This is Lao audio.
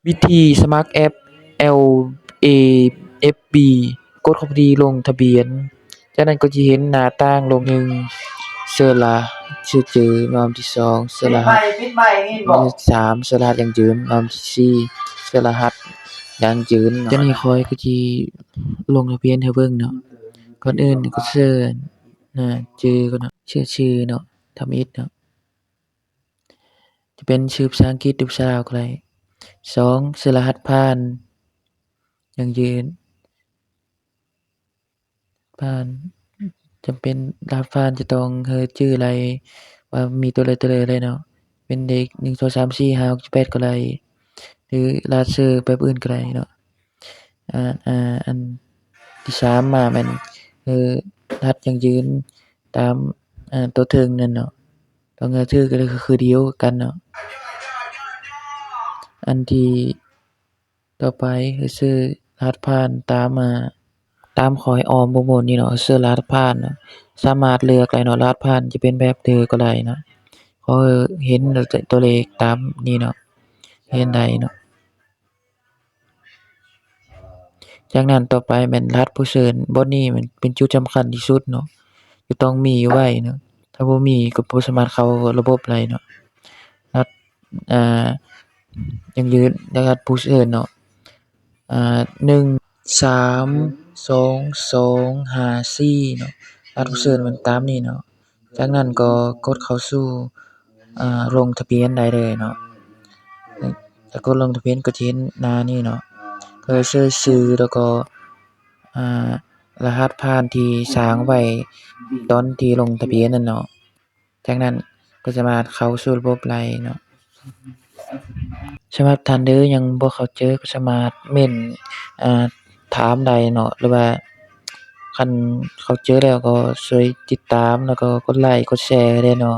ວິທີສະໝັກແອັບ ແອລ ເອ ເອັຟ ບີ ກົດເຂົ້າທີ່ລົງທະບຽນ. ຈາກນັ້ນກໍຈະເຫັນໜ້າຕ່າງລົງ ໜຶ່ງ ເຊື້ອລະຫັດຊື່ຈື່, ລຳດັບທີສອງ ເຊື້ອລະຫັດ, ລຳດັບທີສາມ ເຊື້ອລະຫັດຢັ້ງຢືນ, ລຳດັບທີສີ່ ເຊື້ອລະຫັດຢັ້ງຢືນ. ຈາກນີ້ຂ້ອຍກໍຈະລົງທະບຽນໃຫ້ເບິ່ງເນາະ. ກ່ອນອື່ນກໍເຊື້ອ ນະ ຈື່ກ່ອນເນາະ, ເຊື້ອຊື່ເນາະ, ທຳອິດເນາະ. ຈະເປັນຊື່ພາສາອັງກິດຫຼືພາສາລາວກໍໄດ້. ສອງ ເຊື້ອລະຫັດຜ່ານຢັ້ງຢືນ. ຜ່ານ ຈຳເປັນລະຫັດຜ່ານຈະຕ້ອງໃຫ້ຈື່ໄລ່ວ່າມີຕົວໃດຕົວໃດເລີຍເນາະ, ເປັນເລກ ໜຶ່ງ ສອງ ສາມ ສີ່ ຫ້າ ຫົກ ເຈັດ ແປດ ກໍໄດ້ ຫຼືລະຫັດເຊື້ອແບບອື່ນກໍໄດ້ເນາະ. ອາ ອາ ອັນທີສາມມາແມ່ນ ເອີ ລະຫັດຢັ້ງຢືນຕາມ ອາ ຕົວເທິງນັ້ນເນາະ, ຕ້ອງໃຫ້ຖືກ ກໍຄືດຽວກັນເນາະ. ອັນທີຕໍ່ໄປ ເຮົາເຊື້ອລະຫັດຜ່ານຕາມ ອາ ຕາມຂໍ້ອ້ອມບົກໝູນນີ້ເນາະ, ເຊື້ອລະຫັດຜ່ານເນາະ, ສາມາດເລືອກໄດ້ເນາະ, ລະຫັດຜ່ານຈະເປັນແບບໃດກໍໄດ້ເນາະ, ຂໍໃຫ້ເຫັນຕົວເລກຕາມນີ້ເນາະ, ເຫັນໄດ້ເນາະ. ຈາກນັ້ນຕໍ່ໄປແມ່ນລະຫັດຜູ້ເຊີນ, ບ່ອນນີ້ແມ່ນເປັນຈຸດສຳຄັນທີ່ສຸດເນາະ, ຈະຕ້ອງມີໄວ້ເນາະ, ຖ້າບໍ່ມີກໍບໍ່ສາມາດເຂົ້າລະບົບໄດ້ເນາະ. ລະຫັດ ອ່າ ຢັ້ງຢືນ ລະຫັດຜູ້ເຊີນເນາະ, ອ່າ ໜຶ່ງ ສາມ ສອງ ສອງ ຫ້າ ສີ່ ເນາະ, ລະຫັດຜູ້ເຊີນແມ່ນຕາມນີ້ເນາະ. ຈາກນັ້ນກໍກົດເຂົ້າສູ່ ອາ ລົງທະບຽນໄດ້ເລີຍເນາະ. ຖ້າກົດລົງທະບຽນກໍຈະເຫັນໜ້ານີ້ເນາະ, ກໍເຊີນຊື່ ແລ້ວກໍ ອາ ລະຫັດຜ່ານທີ່ສ້າງໄວ້ຕອນທີ່ລົງທະບຽນນັ້ນເນາະ. ຈາກນັ້ນກໍສາມາດເຂົ້າສູ່ລະບົບໄດ້ເນາະ. ສຳລັບທ່ານໃດຍັງບໍ່ເຂົ້າໃຈກໍສາມາດເມັ້ນ ອາ ຖາມໄດ້ເນາະ, ຫຼືວ່າຄັນເຂົ້າໃຈແລ້ວກໍຊ່ວຍຕິດຕາມ ແລ້ວກໍກົດໄລກົດແຊໃຫ້ແດ່ເນາະ.